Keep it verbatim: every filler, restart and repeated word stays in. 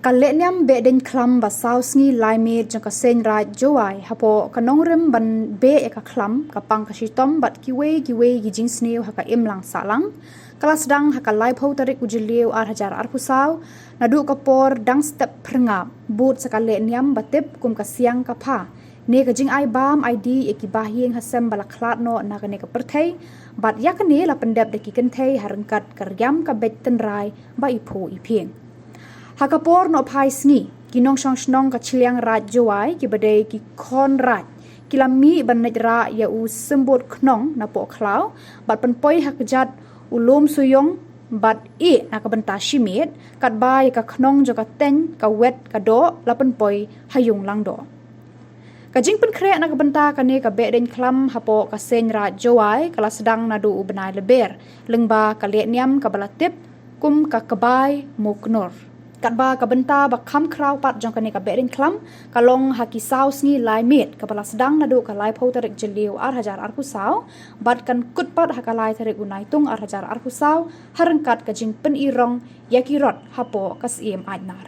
Ka lehniam Behdeiñkhlam ba saw sngi lai miet jong ka Seiñ Raij Jowai hapoh ka nongrim ban beh ïa ka khlam, ka pang ka shitom bad kiwei kiwei ki jingsniew ha ka imlang sahlang, ka la sdang ha ka laiphew tarik u Jylliew ar hajar arphew saw, naduh ka por dang step phyrngap bud sa ka lehniam ba tip kum ka Siang ka Pha, ne ka jingai bam ai dih ïa ki bahaïing hasem ba la khlad noh na kane ka pyrthei, bad ïa kane la pyndep da ki kynthei ha ryngkat ka riam ka beit tynrai ba i phuh i phieng. Ha ka por nohphai sngi, ki nongshong shnong ka Chilliangraij Jowai, ki ba dei ki khon raij, ki la mih ban leit rah ïa u symbud khnong napoh khlaw bad pynpoi ha kjat u lum suyong bad ïeh na ka bynta shi miet, katba ïa ka khnong jong ka Teiñ, ka Wet, ka Doh la pynpoi ha Yung Langdoh. Ka jingpynkhreh na ka bynta kane ka Behdeiñkhlam hapoh ka Seiñ Raij Jowai ka la sdang naduh u bnai Lber, lyngba ka lehniam kaba la tip kum ka Kbai Muknur. Katba ka bynta ba kham khraw pat jong kane ka Behdeiñkhlam ka long ha ki saw sngi lai miet kaba la sdang naduh ka laiphew tarik Jylliew ar hajar arphew saw, bad kan kut pat ha ka lai tarik u Naitung ar hajar arphew saw, ha ryngkat ka jingpynïarong ïa ki rot hapoh ka Syiem Aitnar.